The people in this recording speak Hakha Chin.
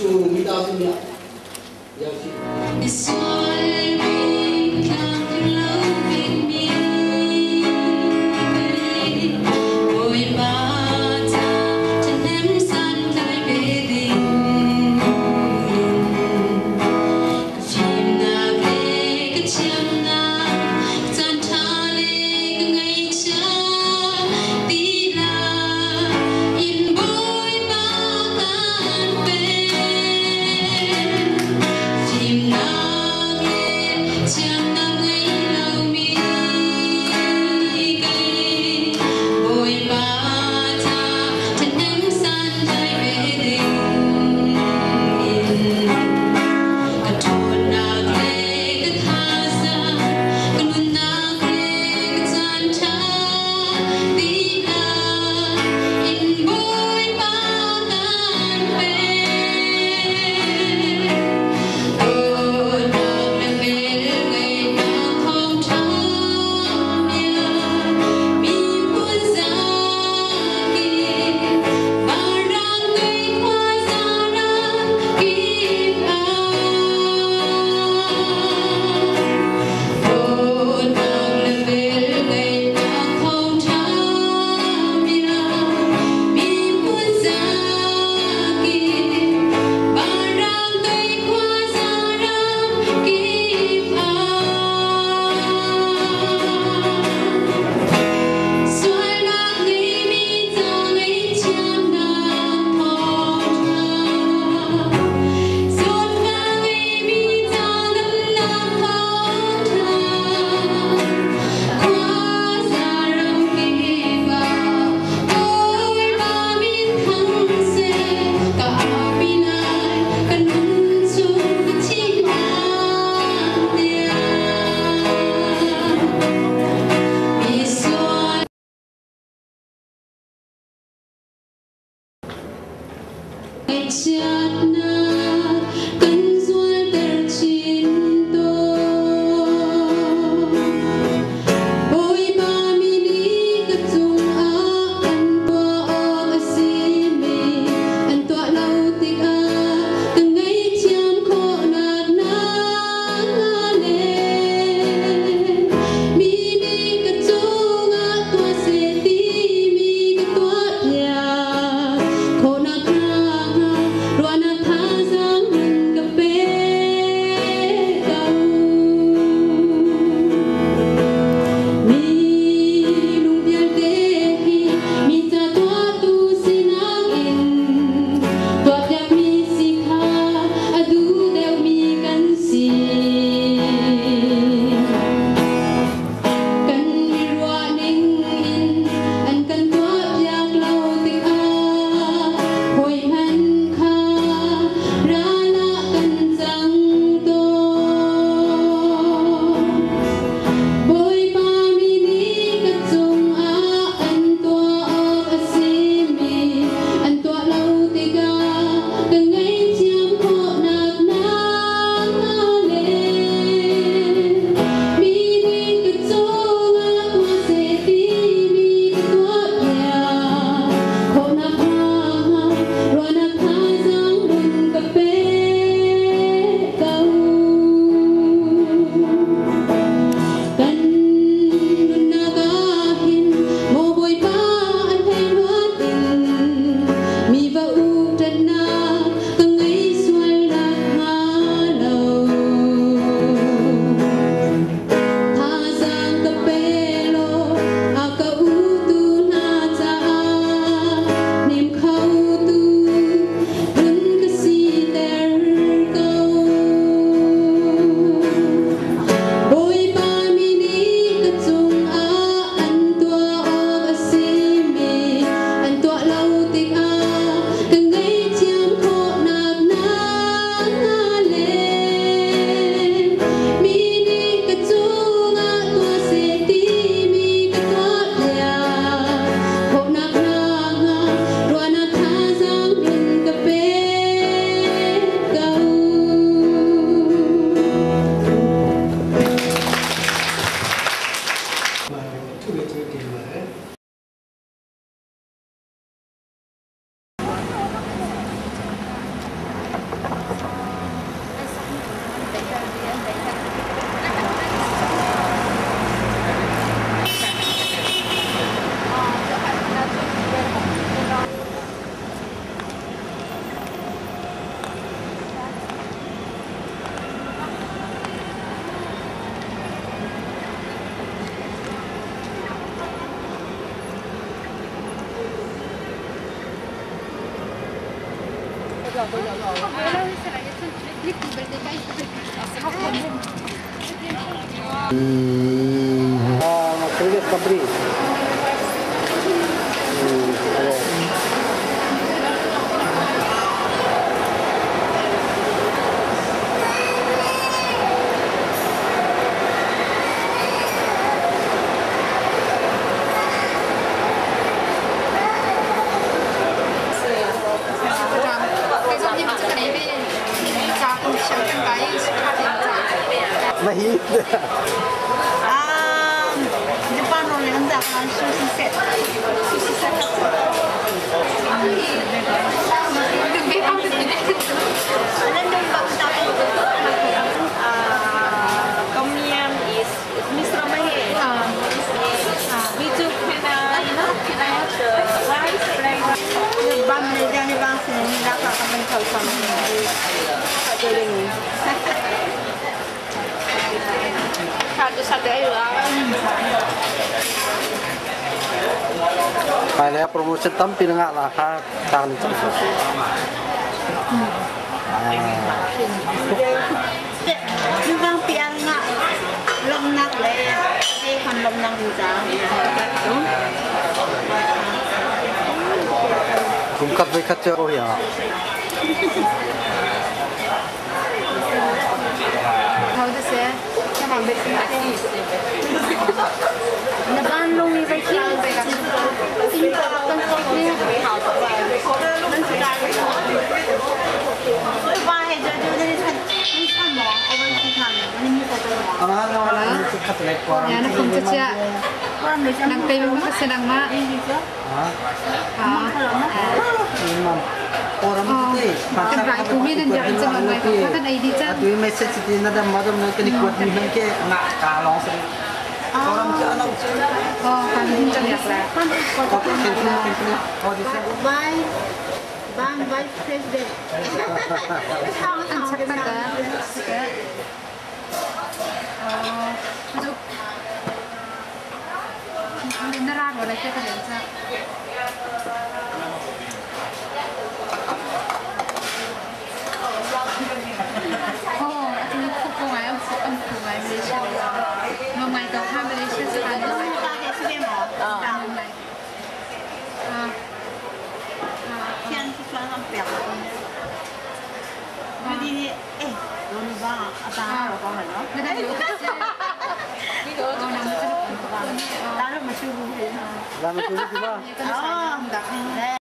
数要去。 Fimnak le. Previous company. అదే. Mahit. Tom yam is Mr. Mahe. Me too. Can I have the rice? ไปแล้วโปรโมชั่นตั้มปีงะราคาตามจัง Nubang piang nga lom nak le kan lom nak ni ja. คุมคัดไว้คัดเจอโอ้ยอ่ะ Na ban long ni vai khi tin kan ni. ว่าให้เจอดูนี่ฉันนี่ฉันหมอเอาไว้ที่ทำมันมีตัวหมอ เอามาเอามาคัดอะไรกว่า Yan na kung siya. Nang tayo mo kasi nang ma. ฮะ Ah. มัน Kan rai kumi dan jangan jangan mai kan ID chan. ตุยไม่เสร็จทีนั่นมาดมนั่นก็นี่กวดมีมันแค่งะกาลองสิ orang cak anak Oh, kan chan yak la. ก็เป็นเป็นเป็นพอดีสิ Vice Ban Vice President Ang sakta ka. Sige. Oh, masuk. Narang wala siya ka din sa. Oh, at ni ko ko ngay ang ang ko ngay Malaysia. No ngay daw ha Malaysia sa ano. 大概是变毛， Ngay. Ah. 现在是穿上表。弟弟，哎，罗努巴阿达老公了喏。 Nagano kasi. Oh, nang 当然没去过。 แล้วมันคือที่ว่า 哦，来。